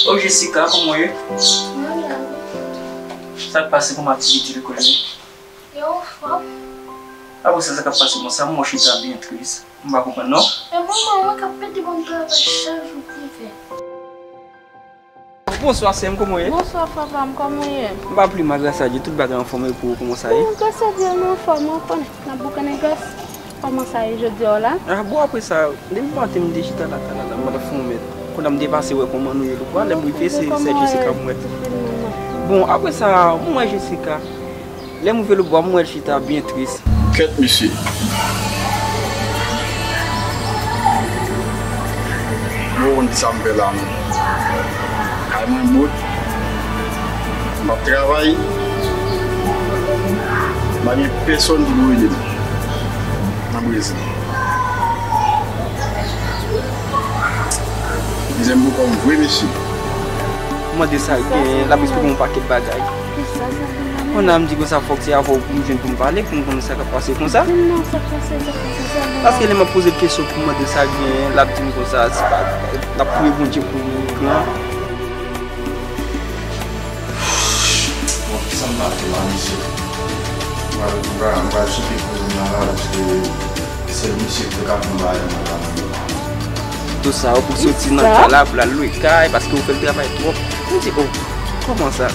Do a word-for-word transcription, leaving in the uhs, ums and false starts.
Oh Jessica, kòman w ye? Mwen byen. Sa k pase, kòman aktivite lekòl yo? Yo anfòm. Apre sa, sa k ap pase konsa, m wè w chita byen tris. M pa konprann non. E manman mwen k ap pete ban m travay chak jou pou m fè. Bonswa sè m, kòman w ye? Bonswa frè pa m, kòman w ye? M pa pi mal gras a Dye, tout bagay anfòm, e pou ou kòman sa ye? Bon, gras a Dye, nou anfòm, ou konnen, n ap boukannen gras. Kòman sa ye jodi a w la? Ah bon, apre sa, depi maten m te chita la, la, la, la, m pa t ap fè yon mèt. Kounye a m te pase wè kòman nou ye lòtbò, lè m rive se sè Jessica m wè. Bon, apre sa, m wè Jessica. Lè m rive lòtbò, m wè l chita byen tris. Kèt mesye. Mwen konn kisa m fè la menm. Kay mwen bout. M ap travay. M pa gen pèsonn ki pou ede m nan Brezil. Mizè m pou kò m vre mesye. Mwen de sa l genyen, l ap eksplike m yon pakèt bagay. Kisa sa vin la menm? Kounye a m di konsa fòk se avè w pou m jwenn pou m pale, pou m konnen sa k ap pase konsa. Di m non, sa k pase, sa k pase, sa vin la. Paske lè m ap poze l kesyon pou m mande sa l genyen, l ap di m konsa, se pa, l ap priye Bondye pou li gran. Bon, kisa m ta fè la, mesye? M pral, m pral, m pral cheke kouzin nan la, paske sèl misye ki te ka fè yon bagay nan kay la. Tout sa, ou pou soti nan kay la, pou l al lwe kay, paske ou fè l travay twòp. M di, oh, kòman sa?